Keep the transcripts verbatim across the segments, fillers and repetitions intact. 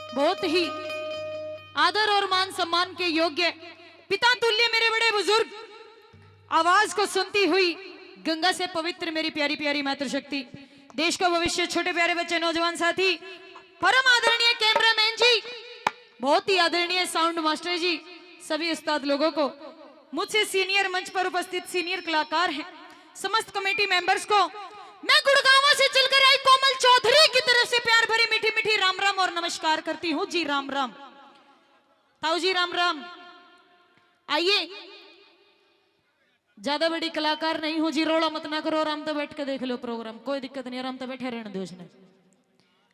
बहुत ही आदर और मान सम्मान के योग्य पिता तुल्य मेरे बड़े बुजुर्ग, आवाज को सुनती हुई गंगा से पवित्र मेरी प्यारी प्यारी मातृशक्ति, देश का भविष्य, छोटे प्यारे बच्चे, नौजवान साथी, परम आदरणीय कैमरामैन जी, बहुत ही आदरणीय साउंड मास्टर जी, सभी उस्ताद लोगों को, मुझसे सीनियर मंच पर उपस्थित सीनियर कलाकार हैं, समस्त कमेटी मेंबर्स को मैं गुड़गांव से चलकर आई कोमल चौधरी की तरफ से प्यार भरी मीठी मीठी राम राम और नमस्कार करती हूँ जी। राम राम ताऊ जी, राम राम। आइए, ज्यादा बड़ी कलाकार नहीं हूँ जी, रोला मत ना करो, आराम से बैठ के देख लो प्रोग्राम, कोई दिक्कत नहीं, आराम से बैठे रहने दो उसने।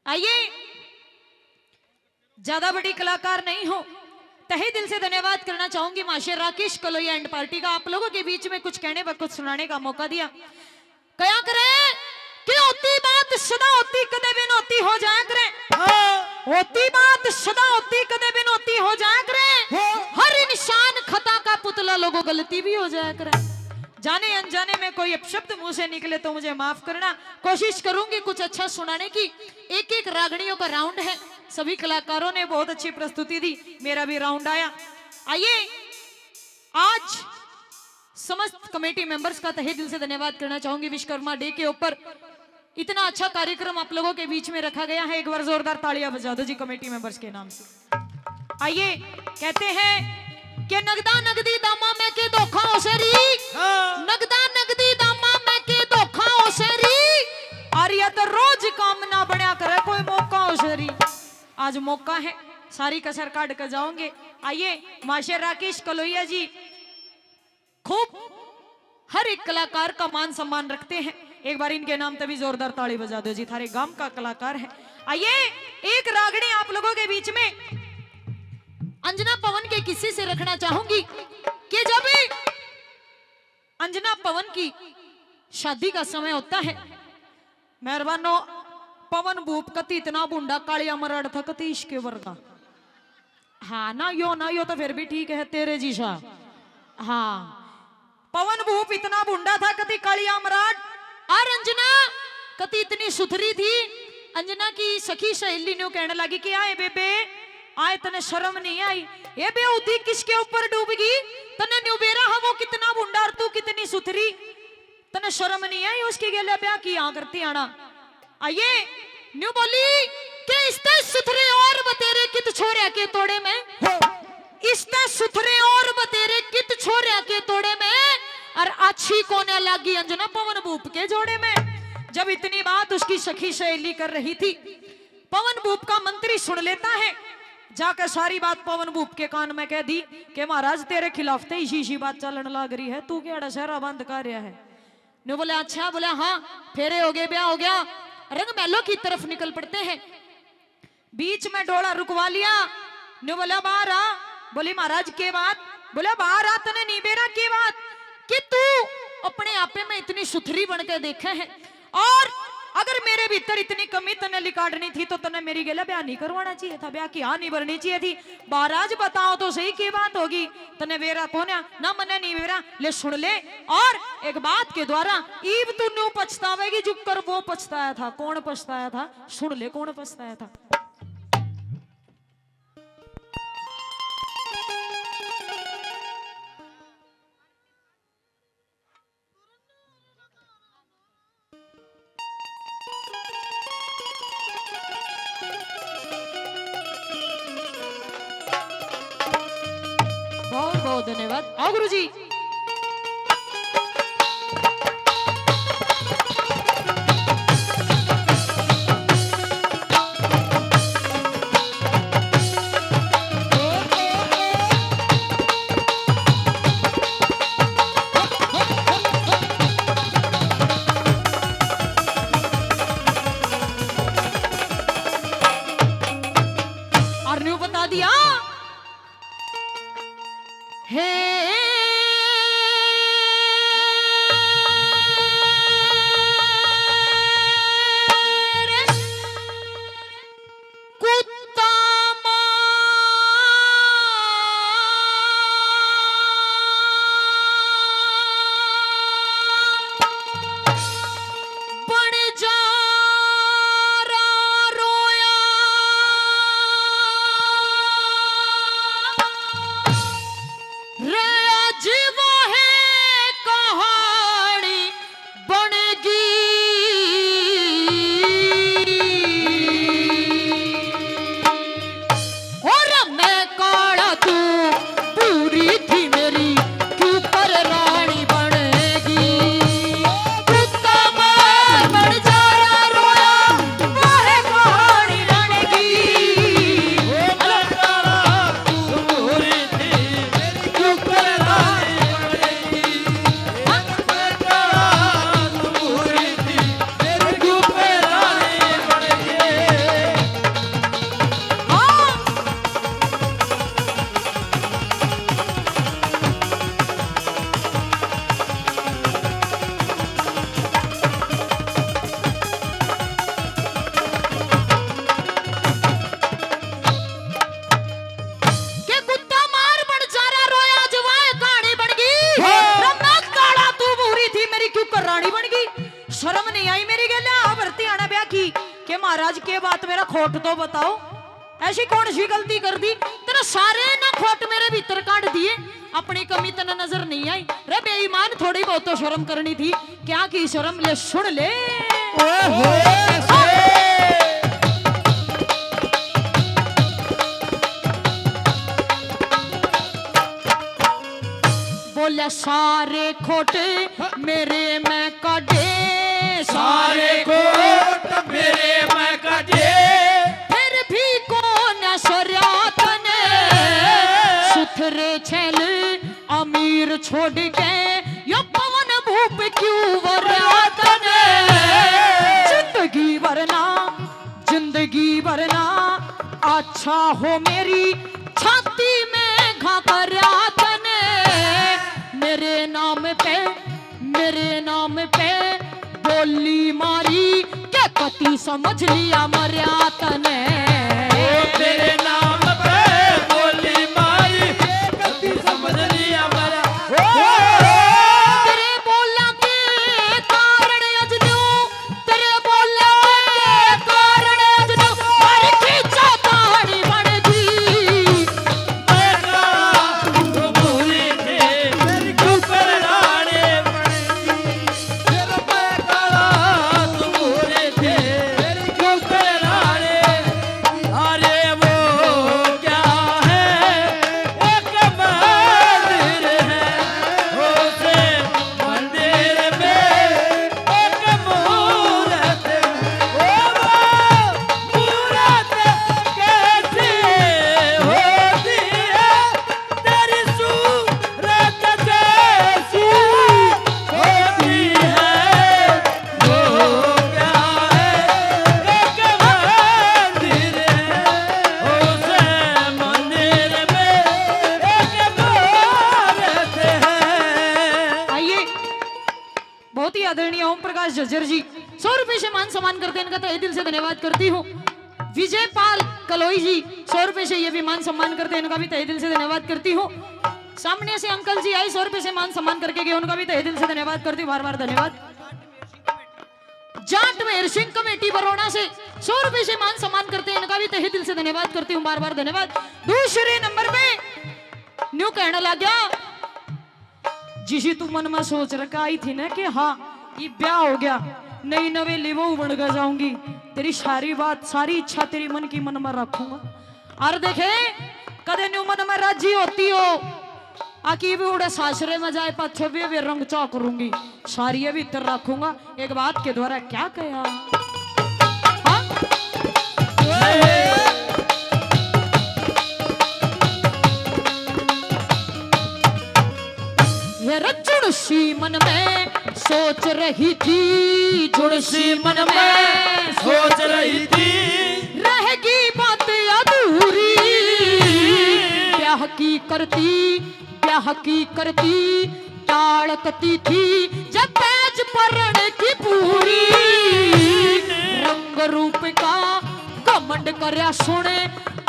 आइए, ज्यादा बड़ी कलाकार नहीं हूँ, तहे दिल से धन्यवाद करना चाहूंगी मास्टर राकेश कलोया एंड पार्टी का, आप लोगों के बीच में कुछ कहने व कुछ सुनाने का मौका दिया। कया करे कि होती बात सदा होती, कदे बिन होती हो जाया करे। हाँ। होती बात सदा होती, कदे बिन होती हो जाया करे। हाँ। हर इंसान खता का पुतला लोगों, गलती भी हो जाया करे। जाने अनजाने में कोई अपशब्द मुंह से निकले तो मुझे माफ करना, कोशिश करूंगी कुछ अच्छा सुनाने की। एक एक रागणियों का राउंड है, सभी कलाकारों ने बहुत अच्छी प्रस्तुति दी, मेरा भी राउंड आया। आइए, आज समस्त कमेटी मेंबर्स का तहे दिल से धन्यवाद करना चाहूंगी। विश्वकर्मा डे के ऊपर इतना अच्छा कार्यक्रम आप लोगों के बीच में रखा गया है, एक बार जोरदार तालियां बजा दो जी कमेटी मेंबर्स के नाम से। आइए, कहते हैं कि नगदा नगदी दामा में के धोखा हो सरी, हाँ। नगदा नगदी दामा में के धोखा हो सरी, और या तो रोज काम ना बनया करे, कोई मौका हो सरी। आज मौका है, सारी कसर काट के जाओगे। आइए, मास्टर राकेश कलोया जी खूब हर एक कलाकार का मान सम्मान रखते हैं। एक बार इनके नाम तभी जोरदार ताली बजा दो जी, थारे गांव का कलाकार है। आइए, एक रागणी आप लोगों के बीच में अंजना पवन के किस्से से रखना चाहूंगी कि जब अंजना पवन की शादी का समय होता है, मेहरबानो, पवन भूप कति इतना भूंडा, कालिया मराड़ था कति इसके वर्गा। हाँ ना, यो ना, यो तो फिर भी ठीक है, तेरे जैसा। हाँ, पवन भूप इतना भूंडा था, कति कालिया मराड़। और अंजना कति इतनी सुथरी थी। अंजना की सखी सहेली न्यू कहने लगी कि आए बेबे, आए तने शर्म नहीं आई? ए बेहूदी किसके ऊपर डूबगी? तने न्यू बेरा है वो कितना भूंडा और तू कितनी सुथरी। तने शर्म नहीं आई उसकी गेल्या ब्याह की यहाँ करती आना? आइए, न्यू बोली कि इसते सुथरे और बतेरे कित छोरिया के तोड़े में। हो। इसते सुथरे और बतेरे कित छोरिया के तोड़े में, और अच्छी कोने लागी अंजना पवन भूप के जोड़े में। जब इतनी बात उसकी सखी सहेली कर रही थी, पवन भूप का मंत्री सुन लेता है, जाकर सारी बात पवन भूप के कान में कह दी कि महाराज, तेरे खिलाफ तो इसी इसी बात चलन लाग रही है, तू केड़ा सहरा बंद कर रहा है? न्यू बोले, अच्छा। बोले, हाँ। फेरे हो गए, ब्याह हो गया, रंग महलों की तरफ निकल पड़ते हैं। बीच में डोला रुकवा लिया। न्यू बोला, बाहर आ। बोली, महाराज, के बात? बोले, बाहर आ, तने नहीं बेरा के बात कि तू अपने आपे में इतनी सुथरी बन के देखे है, और अगर मेरे भीतर इतनी कमी तने लिकाड़नी थी तो तने मेरी गेला ब्याह नहीं करवाना चाहिए था, ब्याह की हाँ नहीं भरनी चाहिए थी। महाराज, बताओ तो सही, की बात होगी? तने बेरा कोन्या ना, मने नहीं बेरा। ले सुन ले, और एक बात के द्वारा ईब तू न्यू पछतावेगी जुकर वो पछताया था। कौन पछताया था? सुन ले, कौन पछताया था। बहुत बहुत धन्यवाद। आओ गुरुजी। और न्यू बता दिया। हे कुत्ता मां बन जा रा रोया। बात, मेरा खोट तो बताओ, ऐसी कौन सी गलती कर दी? तेरा सारे ना खोट मेरे भीतर काट दिए, अपनी कमी तने नजर नहीं आई। रे बेईमान, थोड़ी बहुत तो शर्म करनी थी। क्या की शर्म, ले सुन ले। ओहो, कैसे? बोला सारे खोट मेरे में काढे, सारे खोट मेरे में काढे। फिर भी कौन सरिया तने, सुथरे छैल अमीर छोड़ के, यो पवन भूप क्यों वरिया तने। जिंदगी भर ना, जिंदगी भर ना अच्छा हो मेरी छाती में घा करया तने। मेरे नाम पे, मेरे नाम पे बोली मारी, के कती समझ लिया मरया तने। ओ, तेरे नाम पे बोली मारी, के कती समझ लिया मरया। ओ, तेरे बोला के कारण अज न्यू, तेरे बोला के कारण अज न्यू, मारी खींचा ताड़ी बन गई। आइए, बहुत ही आदरणीय ओम प्रकाश झज्जर जी, सौ रुपए से मान सम्मान करते हैं, इनका तहे दिल से धन्यवाद करती हूँ। विजय पाल कलोई जी, सौ रुपए से ये भी मान सम्मान करते हैं, इनका भी तहे दिल से धन्यवाद करती हूँ। सामने से अंकल जी आए, सौ रुपए से मान सम्मान करके गए, उनका भी तहे दिल से धन्यवाद करती हूँ, बार बार धन्यवाद। जाट मेहर सिंह कमेटी बरौना से सौ रुपए से मान सम्मान करते हैं, इनका भी तहे दिल से धन्यवाद करती हूँ, बार बार धन्यवाद। दूसरे नंबर पे न्यू कहने लग गया, जिसी तू मन में सोच रखा आई थी ना कि हाँ, ये ब्याह हो गया, नई नवेली बहू बन के जाऊंगी, तेरी सारी बात, सारी इच्छा तेरी मन की मन में रखूंगा। और देखे, कदे न्यू मन में राजी होती हो, आकी भी उड़े सासरे में जाए, पाछे भी वे रंग चा करूंगी, सारी ये भीतर रखूंगा। एक बात के द्वारा क्या कहा? हाँ? ये रचुण सी मन में सोच रही थी, जुड़ सी मन में सोच रही थी, रहेगी बात अधूरी। ब्याह की करती, ब्याह की करती टालकती थी, जब पैज परण की पूरी। रंग रूप का घमंड करया सुने,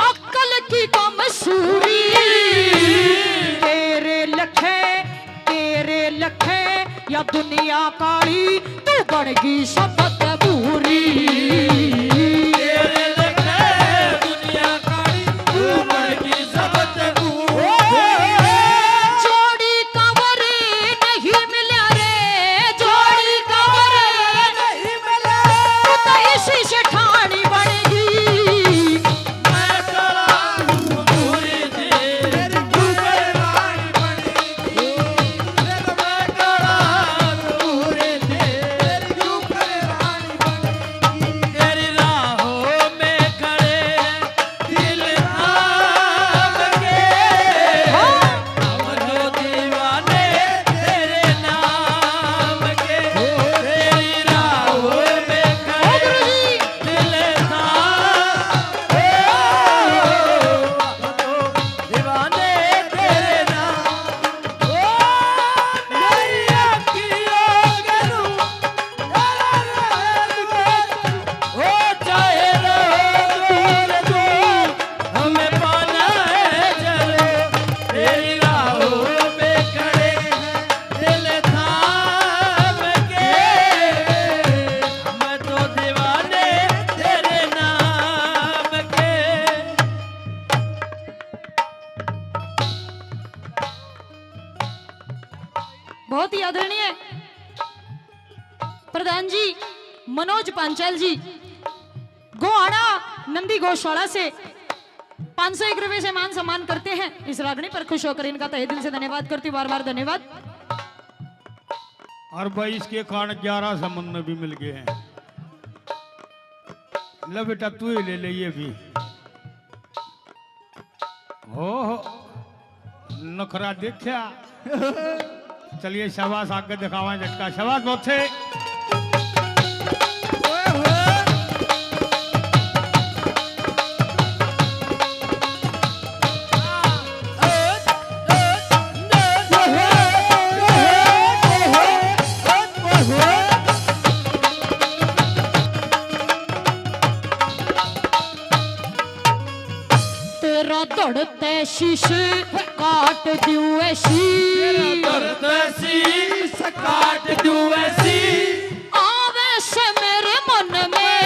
अक्ल की कमसूरी। तेरे लखे, तेरे लखे, या दुनिया काली, तू बन गई सबत भूरी। तेरे लखे दुनिया काली, तू बन गई सबत भूरी। जोड़ी कंवर नहीं मिला रे, जोड़ी कंवर नहीं मिला। तू तो इसी से ठाणी बन गई। बहुत ही आदरणीय प्रधान जी मनोज पांचाल जी गोहाना नंदी गौशाला से पाँच सौ एक रुपए से मान सम्मान करते हैं। इस रागनी पर खुश होकर इनका तहे दिल से धन्यवाद करती हूँ, बार बार धन्यवाद। और भाई, इसके खान ग्यारह समन में भी मिल गए हैं। ले बेटा, तू ही ले ले ये भी। हो, हो, नखरा देखा। चलिए, शाबाश, आगे दिखावा झटका, शाबाश, बहुत से। तेरा दर्द शीश काट दियो ऐसी। तेरा दर्द शीश काट दियो ऐसी। आवे से मेरे मन में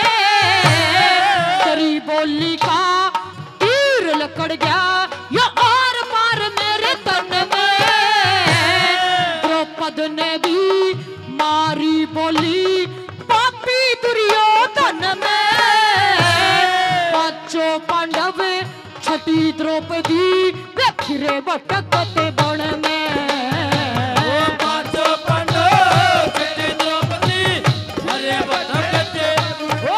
तेरी बोली का तीर लकड़ गया, या आर पार मेरे तन में। द्रौपद ने भी मारी बोली पापी दुर्योधन में। पांचों पांडव छठी द्रौपदी वे फिरे भटकते बन में। ओ पांचों पांडव छठी द्रौपदी फिरे भटकते। ओ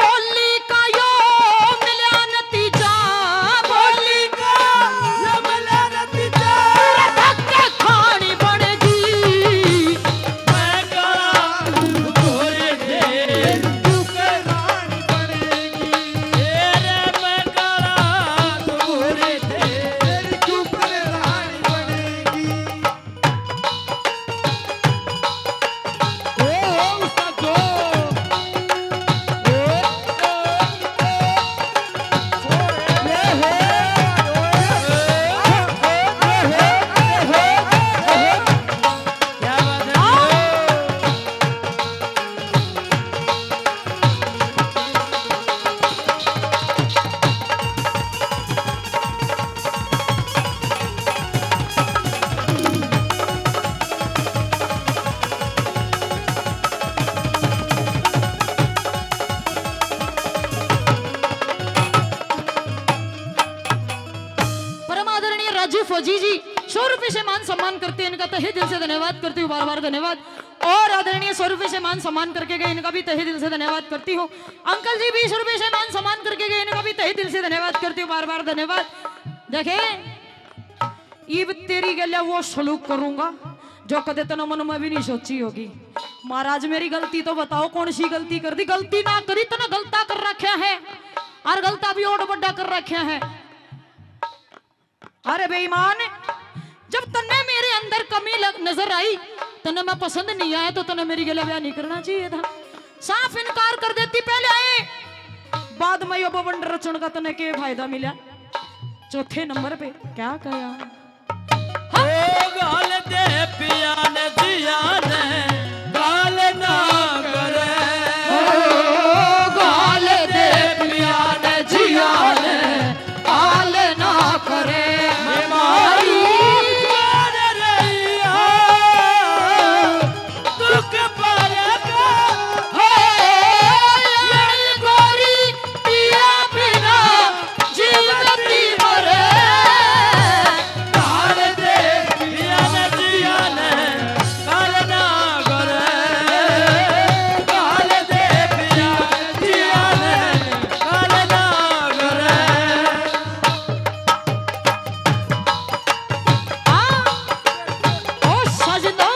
बोली का यो मिल्या नतीजा, बोली का यो मिल्या नतीजा। पूरा धक्के खानी बनेगी। मैं काला घोड़े थे, तू के रानी बनेगी। ए रे मैं काला घोड़े थे, तू के रानी बनेगी। ओ, ओ, उस्ताद जो। ओ, ओ, ओ, ए, हे। क्या बात है? परम आदरणीय राजू फौजी जी, सौ रुपए से मान सम्मान करते हैं, इनका तहे दिल से धन्यवाद करते हुए बार बार धन्यवाद। और आदरणीय सौ रुपए से मान सम्मान करके गए, इनका भी तहे दिल से धन्यवाद करती हूँ। अंकल जी बीस रुपए से मान सम्मान करके गए, इनका भी तहे दिल से धन्यवाद करती हूँ, बार बार धन्यवाद। देखे, इब तेरी गैल्या वो सलूक करूंगा जो कदे तने मन में भी नहीं सोची होगी। महाराज, मेरी गलती तो बताओ, कौन सी गलती कर दी? गलती ना करी, तने गलता कर रखा है, और गलता भी और बड़ा कर रखा है। अरे बेईमान, जब तन्ने मेरे अंदर कमी लग, नजर आई, तन्ने मैं पसंद नहीं आया, तो तन्ने मेरी गैल्या ब्याह नहीं करना चाहिए था। साफ इनकार कर देती पहले, आए बाद में यो बवंडर रचण का तन्ने के फायदा मिला? चौथे नंबर पे क्या कहा? ओ गाल दे पिया ने जिया ने गाल ना करे। ओ गाल दे पिया ने जिया ने गाल ना करे। मैं मारू कर रही हूँ दुख पर का। हे यार गोरी पिया बिना जीवती मरे। गाल दे पिया ने जिया ने गाल ना करे। गाल दे पिया ने जिया ने गाल ना करे। हाँ। ओ सजना।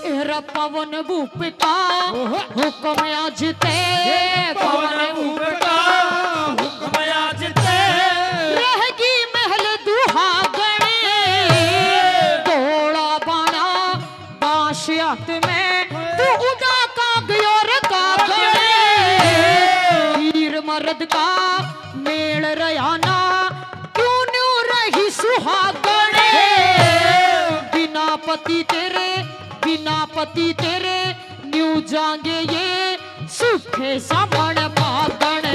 एरा पवन भूप का ओहो। हुक्म आज ते, ये पवन भूप का हुक्म आज ते। रहगी महल का मेल रहा ना, क्यों न्यू रही सुहागण। बिना पति तेरे, बिना पति तेरे न्यू जांगे ये सुखे सामण भागण।